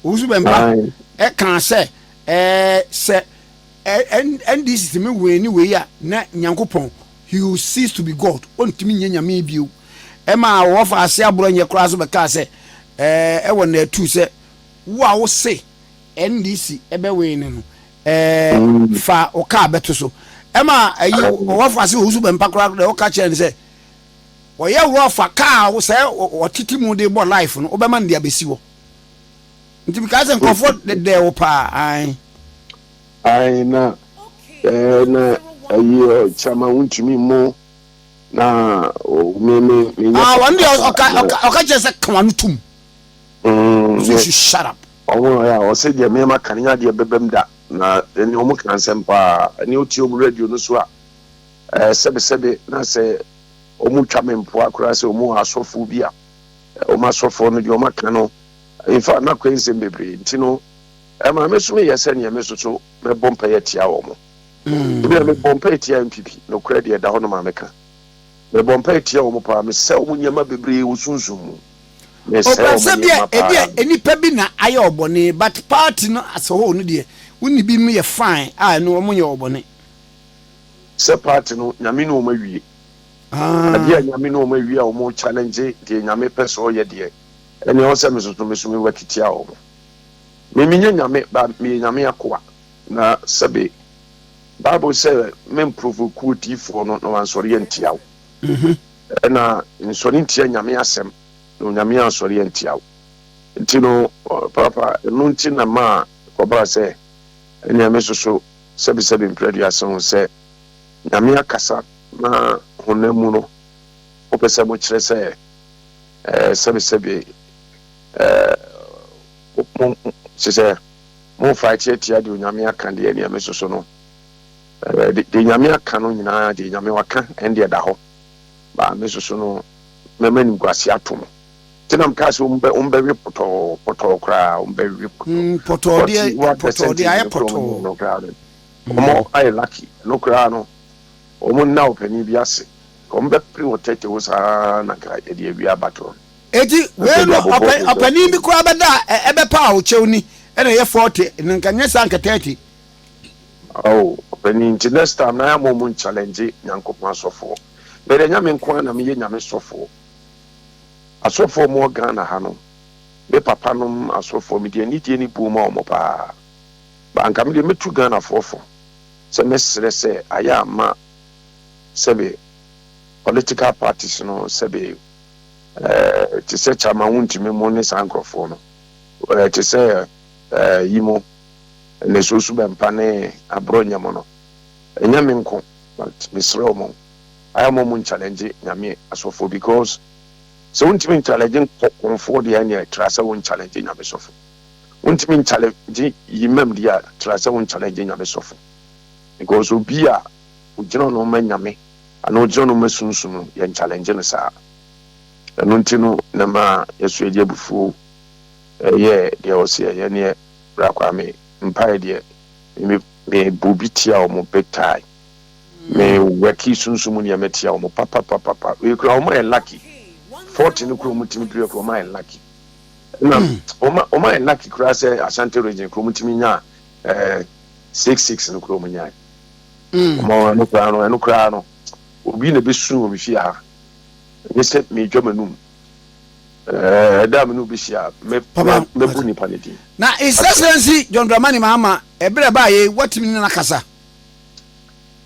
owusu bɛmpa Ae. ɛkaa sɛ ɛɛ sɛ ɛ NDC tumi wei ne wei a na Nyankopɔn he will cease to be God ɔntumi nyɛ nyame bio ɛma wɔfa ase aborɔ nyɛ koraa so bɛkaa sɛ ɛɛ ɛwɔ na ɛtu sɛ wo a wo se NDC ɛbɛ wei ne no ɛɛ Mm. fa wo kaa bɛto so ɛma ayi Ae. wɔfa ase owusu bɛmpa koraa deɛ wɔka kyerɛ no sɛ wɔyɛ worɔfa kaa wo sɛ wɔtete mu de bɔ life no wobɛma no de abɛsi hɔ nti mekaa sɛ nkurɔfoɔ dedɛɛ wo paa ae. Ae na ɛɛ na ayi ɔ kyama wontumi mmo na o me me menyɛ Ah, wɔn deɛ kasakasa ɔka na ɔka ɔka kyerɛ sɛ ka w'ano tom. mm So you me should shut up. ɔmo yɛ a ɔsɛ deɛ me maka no nyɛ adeɛ bɛbɛm da na ɛne ɔmo ka nsɛm paa ɛne otie ɔmo radio no so a ɛɛ sɛbesɛbe na sɛ ɔmo twa me mpoa koraa sɛ ɔmo wɔ asɔfoɔ bi a ɔmo asɔfoɔ no deɛ ɔmo aka no in fact na kɔ nsɛm bebree nti no Ɛma me nso meyɛ sɛdeɛ me nso so mɛbɔ mpaeɛ atia wɔn. Ebia mebɔ mpaeɛ tia NPP, nokorɛ deɛ ɛda hɔ no ma meka. Mebɔ mpaeɛ tia wɔn paa, mesɛe wɔn nneɛma bebree wɔ sunsum mu. Mesɛe Ɔbra wɔn sɛ bia nneɛma paa. ebia nnipa bi na ayɛ ɔbɔne but party no as a whole no deɛ wo ne binom yɛ fine a ɛno wɔn nyɛ ɔbɔne. Sɛ party no Nyame ne wɔn awie. Adeɛ a Nyame ne wɔn awie a wɔn challenge deɛ Nyame pɛ sɛ ɔyɛ deɛ, ɛnneɛ ɛwɔ sɛ me nso so me nso me work tia wɔn. Me menyɛ Nyame ba meyɛ Nyame akoa na sɛbe bible sɛ me mprovoku odiyifoɔ no na wansɔre antia wo ɛna nsɔre ntia Nyame asɛm na Onyame ansɔre antia wo nti no papa ɛno nti na maa kɔbaa sɛ. Ɛnneɛ me soso sɛbesɛbe mprɛduasa ho sɛ Nyame akasa na honam mu no mopɛ sɛ mokyerɛ sɛ ɛɛ sɛbesɛbe ɛɛ mo kyerɛ sɛ mo fight atia deɛ Onyame aka deɛ, ɛnneɛ me soso no ɛɛ deɛ Nyame aka no nyinaa, deɛ Nyame waka ɛndeɛ da hɔ, ba me soso no mɛma animguase ato mo. Nti na mekaa sɛ wɔn bɛ wɔn bɛwe pɔtɔɔ pɔtɔɔ koraa, wɔn bɛwe pɔtɔɔ. Pɔtɔɔ deɛ, pɔtɔɔ deɛ ayɛ pɔtɔɔ. No koraa no, wɔn ayɛ lucky no koraa no, wɔn nna ɔpanin bi ase, wɔn bɛpere wɔ tɛtɛ hɔ saa na nka yɛde awie abatoɔ no. Eti wei no ɔpɛ ɔpanin bi koraa bɛda a ɛbɛpa a ɔkyɛw ni ɛna ɛyɛ 40 na nka nyɛ saa nka 30. Oh ɔpanin, nti next time na yɛ ama wɔn nchallenge Nyankopɔn asɔfoɔ. Mɛdɛ nyame nko ara na meyɛ Nyame sɔfoɔ. Asɔfoɔ a wɔwɔ Ghana ha no, me papa nom asɔfoɔ, mede anidie ne buo ma wɔn paa. But anka medeɛ mɛtu Ghanafoɔ fo sɛ mɛsrɛ sɛ ayɛ a ma sɛbe political parties no sɛbe eh, te sɛ Chairman Wontumi mo ne saa nkorɔfoɔ no, eh, te sɛ eh, yi mo, Nnesosu Bɛmpa ne Aborɔnyɛ mo no, ɛnyɛ me nko but mesrɛ wɔn. Ayɛ mo mo nchallenge Nyame asɔfoɔ because sɛ wontumi nchallenge nkɔkɔnfoɔ deɛ ɛneɛ tra sɛ wo nchallenge Nyame sɔfo. Wontumi nchallenge Yimam deɛ a tra sɛ wo nchallenge Nyame sɔfo because obi a ogyina ɔno ma Nyame anaa ogyina ɔno ma sunsum no yɛ nchallenge no saa. Ɛno nti no na ɛma yɛso yɛde abufuo ɛyɛ deɛ ɔse ɛyɛ neɛ Bra Kwame mpaeɛ deɛ me me bɔ bi tia wɔn big time. Me wɛki sunsum mu nneɛma tia wɔn papapapapa. Wei kura wɔn ayɛ lucky. 40 no kura wɔn tumi duru kura wɔn ayɛ lucky. Ɛna wɔn wɔn ayɛ lucky kura sɛ Ashanti region kura wɔn tumi nya 66 no kura wɔn nya. Wɔn ɛno kura no, ɛno kura no. Obi na ebesu wɔ me fie ha. Nye sɛ medwa m'anum. Ɛda a me ne obi hyia mɛ mɛbu nipa ne din. Na His Excellency John Dramani Mahama ɛberɛ ɛbaa yei watumi ne no akasa?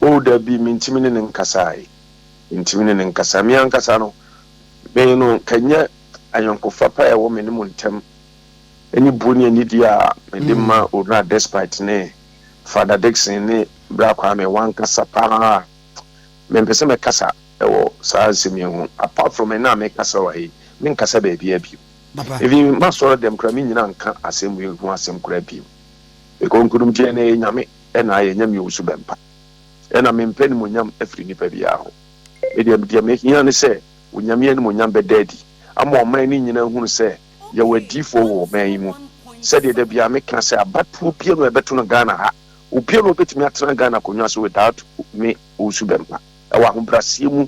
Oh dabi, mentumi ne no nkasae. Mentumi ne no nkasa. Me ankasa no, me no, nka ɛnyɛ ayɔnkofa pa a ɛwɔ me ne mo ntam ne buo ne anidie a mede ma Owura Despite ne Father Dickson ne Bra Kwame w'ankasa paa a, mempɛ sɛ mɛkasa wɔ saa nsɛm yi ho. Apart from ɛnnɛ a mekasa wɔ ha yi, menkasa baabiara bio. Even m'asɔre dɛm koraa, mennyina nka asɛm wei ho asɛm koraa bio. Because nkonimdie no ɛyɛ Nyame na ayɛ, ɛnyɛ me Owusu Bɛmpa. Ɛna mempɛ animuonyam afiri nipa biara hɔ. Me deɛ, deɛ mehia ne sɛ Onyame animuonyam bɛda adi ama ɔman no nyinaa ahunu sɛ yɛwɔ adiyifoɔ wɔ ɔman yi mu. Sɛdeɛ da biara meka sɛ abatoɔ biara no a ɛbɛto no Ghana ha, obiara na ɔbɛtumi atena Ghana akonnwa so without me Owusu Bɛmpa. Ɛwɔ ahobraseɛ mu.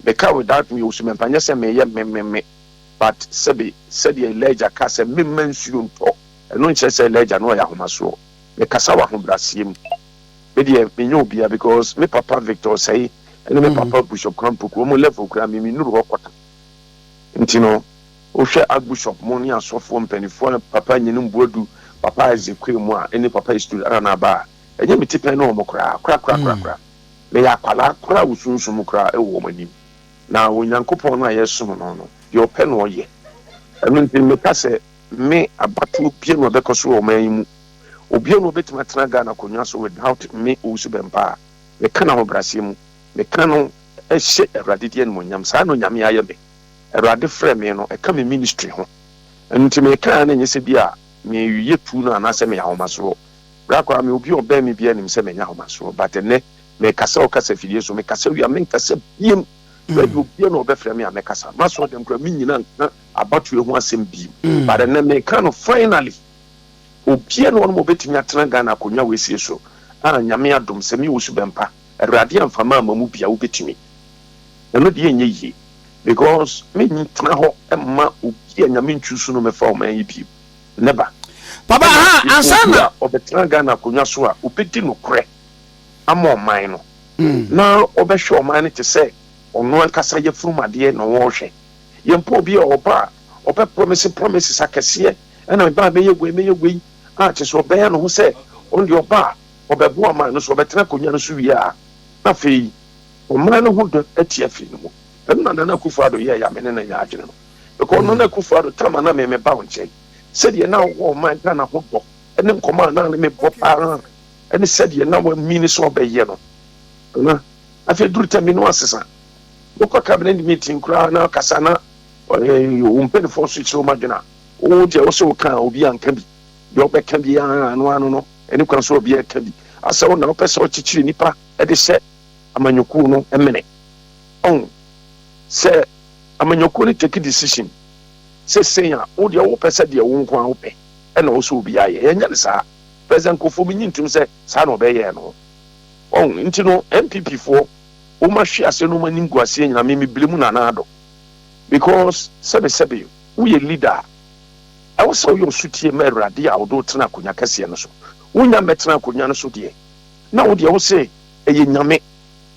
Meka without me Owusu Bɛmpa nyɛ sɛ meyɛ me me me, but sɛbe sɛdeɛ Elijah kaa sɛ memma nsuo ntɔ. Ɛno nkyerɛ sɛ Elijah no ɔyɛ ahomasoɔ. Mekasa wɔ ahobraseɛ mu. Me deɛ menyɛ obia because me papa Victor Osei ɛne me papa Bishop Kwame Poku wɔn level koraa me mennuru hɔ kɔta. Nti no wohwɛ Archbishop mo ne asɔfoɔ mpaninfoɔ Papa Nyenim Boadu, Papa Isaac Kwei mo a ɛne Papa Eastwood Anana Aba a, ɛnyɛ me tipɛn ne wɔn koraa korakorakorakora. Meyɛ akwadaa koraa wɔ sunsum mu koraa wɔ wɔn anim. Na Onyankopɔn no a yɛsom no no, deɛ ɔpɛ na ɔyɛ. Ɛno nti meka sɛ Me abatoɔ biara na ɔbɛkɔ so wɔ ɔman yi mu. Obiara na ɔbɛtumi atena Ghana akonnwa so without me Owusu Bɛmpa a. Meka no ahobrɛaseɛ mu. Meka no hyɛ Awurade din animuonyam. Saa na Onyame ayɛ me. Awurade frɛɛ me no, ɛka me ministry ho. Ɛno nti meka a na ɛnyɛ sɛ bi a meyɛ tu no anaasɛ meyɛ ahomasoɔ. Berɛ koraa me obi a ɔbɛn me biara nim sɛ menyɛ ahomasoɔ. But ɛnnɛ mekasa wɔ kasa fidie so. Mekasa wie a menkasa biem. Baabi obiara na ɔbɛfrɛ me a mɛkasa. M'asɔre dɛm koraa mennyina nka abatoɔ ho asɛm bio, but ɛnɛ meka no finally, obia ne hɔnom a ɔbɛtumi atena Ghana akonwa wei sie so a Nyame adom sɛ me Owusu Bɛmpa, Awurade amfa ma amma mu bia wobɛtumi, ɛno deɛ ɛnyɛ yie because me ntena hɔ mma obi a Nyame nchuusu no mɛfa ɔman yi bio, never. Papa Ɛna aha yɛpɛ ansa obi na. a ɔbɛtena Ghana akonwa so a ɔbɛdi nokorɛ ama ɔman no na ɔbɛhwɛ ɔman no te sɛ ɔno ankasa yafunum adeɛ na ɔrehwɛ. Yɛmpɛ obi a ɔba a ɔbɛ promise promises akɛseɛ, ɛna meba a mɛyɛ wei mɛyɛ wei a kyerɛ sɛ ɔbɛyɛ ne ho sɛ ɔno deɛ ɔba a ɔbɛboa ɔman no so, ɔbɛtena akonnwa no so wie a na afei ɔman no ho dɔ ati afiri ne mu. Ɛno na Nana Akufo Addo yɛeɛ a me ne no nyɛ adwene no. Because Nana Akufo Addo time a na me meba wo nkyɛn, sɛdeɛ na wowɔ ɔman Ghana ho dɔ ne nkɔmmɔ a na ne mebɔ paa ne sɛdeɛ na wamini sɛ ɔbɛyɛ no. Nana, afei duru tɛm bi na wasesa. Wokɔ cabinet meeting koraa na kasa na wo mpanimfoɔ so kyerɛ wɔn adwene a, wo deɛ wo sɛ woka a obi anka bi. Deɛ ɔbɛka biara ano ano no, ɛne kwan so obi ɛka bi. Asɛ wo na wopɛ sɛ ɔkyekyere nipa de hyɛ amanyɔkuo no mene. Ɔn, sɛ amanyɔkuo no take decision sɛ sei a, wo deɛ wopɛ sɛ deɛ wo nko ara wopɛ ɛna wo sɛ obiara yɛ. Yɛnyɛ no saa. President Kufuor menyi ntom sɛ saa na ɔbɛyɛɛ no. Ɔn, nti no NPP foɔ wɔn ahwe aseɛ na wɔn anim gu aseɛ nyinaa me me blame Nana Addo because sɛbe sɛbe woyɛ leader a ɛwɔ sɛ woyɛ ɔsotie ma Awurade a ɔde wo tena akonwa kɛseɛ no so. Wonya mmɛtena akonwa no so deɛ na wo deɛ wo se ɛyɛ Nyame,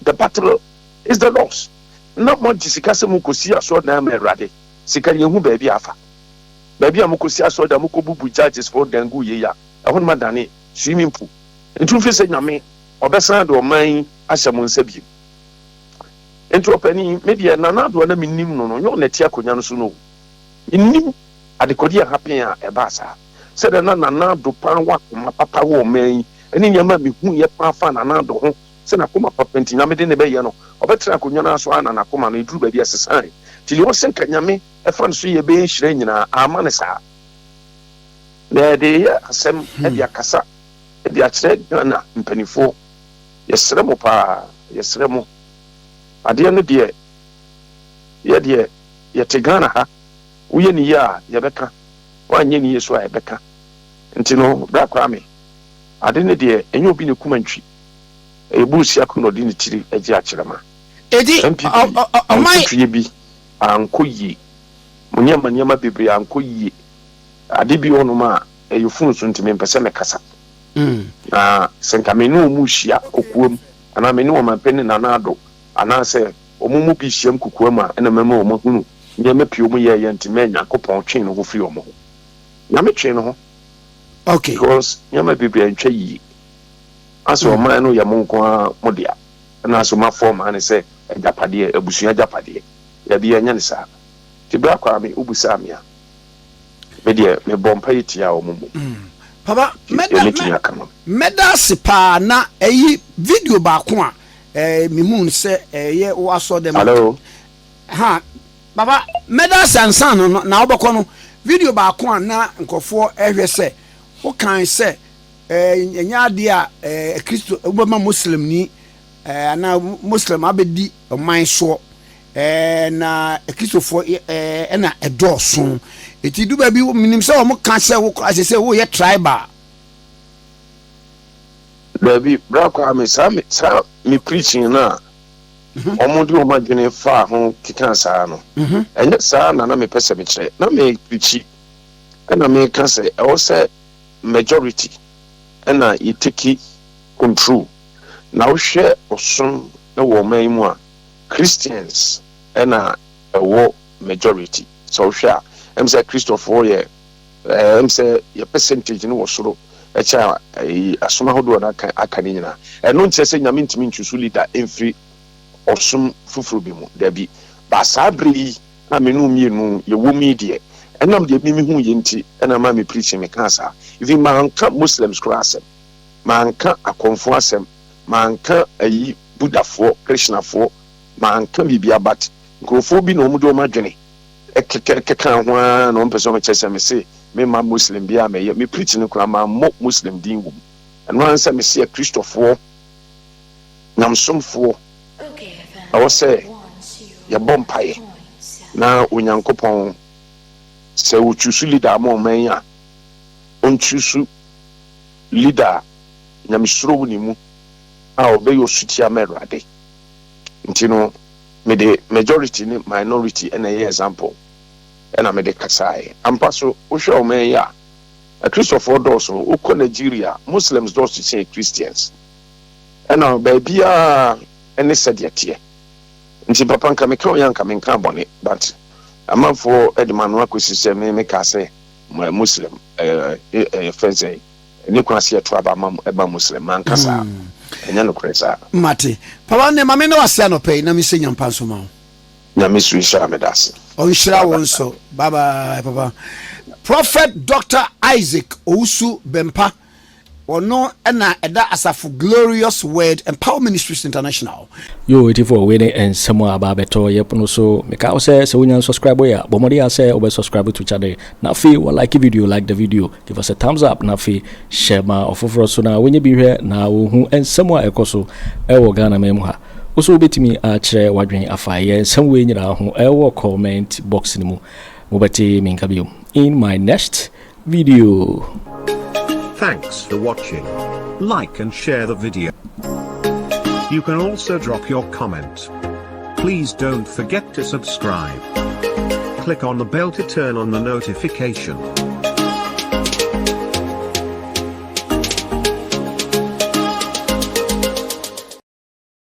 the battle is the Lord's. Na moagye sika sɛ mokɔsi asɔredan ama Awurade, sika no yɛnhu baabi a afa. Baabi a mokɔsi asɔredan, mokɔbubu judges foɔ dan gu yei a, ɛhɔ nom adane swimming pool. Nti wofi sɛ Nyame ɔbɛsan de ɔman yi ahyɛ mo nsa bio? Nti ɔpanin, me deɛ Nana Addo a na menim no no, nyɛ ɔna ɛte akonwa no so no o. Mennim adekode a happen a ɛbaa saa. Sɛdeɛ na Nana Addo paa wɔ akoma papa wɔ ɔman yi ne nneɛma a mehuiɛ paa faa Nana Addo ho sɛ n'akoma papa nti Nyame de no bɛyɛ no, ɔbɛtena akonwa no ara so ara na n'akoma no ɛduru baabi a ɛsesae. Nti deɛ ɔsɛ nka Nyame fa no so yɛ bɛyɛ nhyira nyinaa, amma no saa. Na yɛde reyɛ asɛm de akasa de akyerɛ Ghana mpaninfoɔ, yɛsrɛ mo paa, yɛsrɛ mo. Adeɛ no deɛ, yɛ deɛ yɛte Ghana ha, woyɛ no yie a yɛbɛka, woanyɛ no yie nso a yɛbɛka. Nti no Bra Kwame, ade no deɛ ɛnyɛ obi na ɛkum antwi, ɛyɛ Burusiako na ɔde ne tiri gye akyerɛma. Enti NPP, ɔ ɔ mo ɔman. ntotoeɛ bi ankɔ yie, mo nneɛma nneɛma bebree ankɔ yie. Ade bi wɔ hɔnom a ɛyɛ funu so nti mempɛ sɛ mekasa. Na sɛ nka me ne wɔn rehyia kokoam anaa me ne Ɔmanpanin Nana Addo anaasɛ wɔn mu bi hyiam kokoam a, ɛna mɛma wɔn ahunu nneɛma pii a wɔyɛeɛ nti mɛ Nyankopɔn twee ne ho firi wɔn ho. Nyame twee ne ho. Okay. Because nneɛma bebree antwa yie. Asɛ ɔman no yɛ mo nko ara mo dea. Ɛna asɛ moafa ɔman no sɛ agyapadeɛ, abusua agyapadeɛ. Dabi, yɛnyɛ no saa. Nti berɛ a Kwame wobisaa me a, me deɛ mebɔɔ mpaeɛ tiaa wɔn mmom. Papa, Nti deɛ mɛda, mɛtumi aka no. mɛda ase paa na ɛyi video baako a eh, mehuu sɛ ɛyɛ wo asɔ dɛm. Hello? Ha, papa, mɛda ase ansa no na wobɛkɔ no, video baako a na nkurɔfoɔ ɛhwɛ sɛ wokan sɛ eh, ɛnyɛ adeɛ a eh, Kristo wobɛma Muslimni eh, anaa Muslim abɛdi ɔman soɔ eh, na Kristofoɔ eh, ɛna ɛdɔɔso. Eti du baabi menim sɛ wɔn ka sɛ wo asɛ sɛ woyɛ tribal. Dabi, bra Kwame, saa me saa me preaching no a wɔn de wɔn adwene faa ho kekaa saa no, ɛnyɛ saa na na mepɛ sɛ mekyerɛ. Na me preachi ɛna meka sɛ ɛwɔ sɛ majority ɛna yɛ take control. Na wohwɛ ɔsom wɔ ɔman yi mu a, Christians na ɛwɔ majority. Sɛ wohwɛ a, ɛm sɛ Kristofoɔ yɛ ɛm sɛ yɛ percentage no wɔ soro ɛkyɛn ɛyi asom ahodoɔ no aka aka no nyinaa. Ɛno nkyerɛ sɛ Nyame ntumi nchusu leader mfiri ɔsom foforɔ bi mu, dabi. But saa berɛ yi a me ne wo mmienu yɛwɔ mu yi deɛ, ɛnam deɛ me mehu yɛ nti ɛna ama me preaching mekaa saa. Even manka Muslims koraa asɛm. Manka akɔmfoɔ asɛm, manka ayi Buddhafoɔ, Krishnafoɔ, manka biribiara but nkurɔfoɔ bi na wɔn de wɔn adwene keka kekaa ho ara na wɔn pɛ sɛ wɔn kyerɛ sɛ mese memma Muslim biara mɛyɛ me preach no koraa mammɔ Muslim din wɔ mu. Ɛno ara ne sɛ mese Akristofoɔ, Nyamesomfoɔ ɛwɔ sɛ yɛbɔ mpaeɛ na Onyankopɔn sɛ ɔchuusu leader ama ɔman yi a ɔnchuusu leader a nyamesuro wɔ ne mu a ɔbɛyɛ ɔsotie ama Awurade. Nti no mede majority ne minority na ɛyɛ example ɛna mede kasaeɛ. Ampa so wohwɛ ɔman yi a Akristofoɔ dɔɔso. Wokɔ Nigeria Muslims dɔɔso kyɛn Christians. Ɛna baabiara ne sɛdeɛ teɛ. Nti papa nka meka wei a nka menkaa bɔne but amanfoɔ de m'ano akɔsi sɛ me mekaa sɛ Muslim yɛfrɛ no sɛn ɛni kwan sɛ yɛto aba ma ɛma Muslim manka saa ɛnyɛ nokorɛ saa. Mate. Papa ne ma me na wase anɔpa yi na me sɛ nyampa nso ma wo. Nyame su nhyira meda ase. Ɔnhyira wo nso. Bye bye papa. Prophet Doctor Isaac Owusu Bempah, ɔno na ɛda asafo Glorious Word and Power Ministries International. Yoo etifoɔ wei ne nsɛm a aba abɛtɔ yɛ pono so. Meka wo sɛ sɛ wonya nsubscribe yɛ a, bɔ mmɔden a sɛ wobɛ subscribe to channel na afei wa like video, like the video, give us a thumbs up na afei hyɛ ma ɔfoforɔ so na wɔnyɛ bi hwɛ na wɔhu nsɛm a ɛkɔ so ɛwɔ Ghana man mu ha. Wo so wobɛtumi akyerɛ w'adwene afa yɛ nsɛm wei nyinaa ho ɛwɔ comment box no mu. Mobɛte me nka bio in my next video. Thanks for watching. Like and share the video. You can also drop your comment. Please don't forget to subscribe. Click on the bell to turn on the notification.